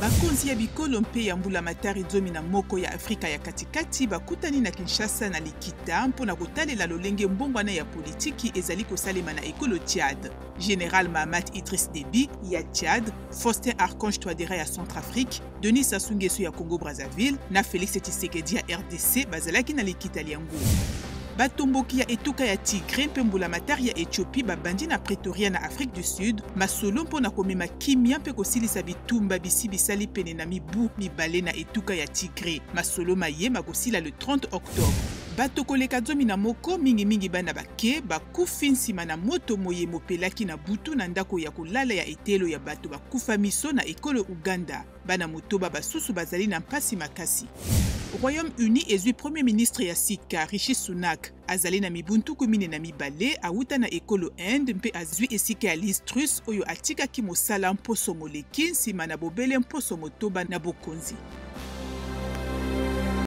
Bakonzi ya bikolo mpe ya mbulamatari 11 ya Afrika ya katikati bakutani na Kinshasa na likita mpo na kotalela lolenge mbongwana ya politiki ezali kosalema na ekolo Tchad. General Mahamat Idriss Deby ya Tchad, Faustin Archange Touadera ya Centrafrique, Denis Sassou Nguesso ya Congo-Brazzaville na Felix Tshisekedi ya RDC bazalaki na likita lyango. Batomboki ya etuka ya Tigre mpe mbulamatari ya Ethiopie babandi na Pretoria na Afrique du Sud masolo mpo na komema kimia mpe kosilisa bitumba bisi bisali pene na mibu mibale na etuka ya Tigre. Masolo maye makosila le 30 octobre. Bato koleka 11, mingimingi bana bake, bakufi nsima na moto moye mopelaki na butu na ndako ya kolala ya eteyelo ya bato bakufa miso na ekolo Ouganda. Bana motoba basusu bazali na mpasi makasi. Royaume-Uni ezwi Premier ministre ya sika, Rishi Sunak. Azali na mibu 42, awuta na ekolo Inde mpe azwi esika ya Liz Truss oyo atikaki mosala mposo moleki nsima na bobele mposo motoba na bokonzi.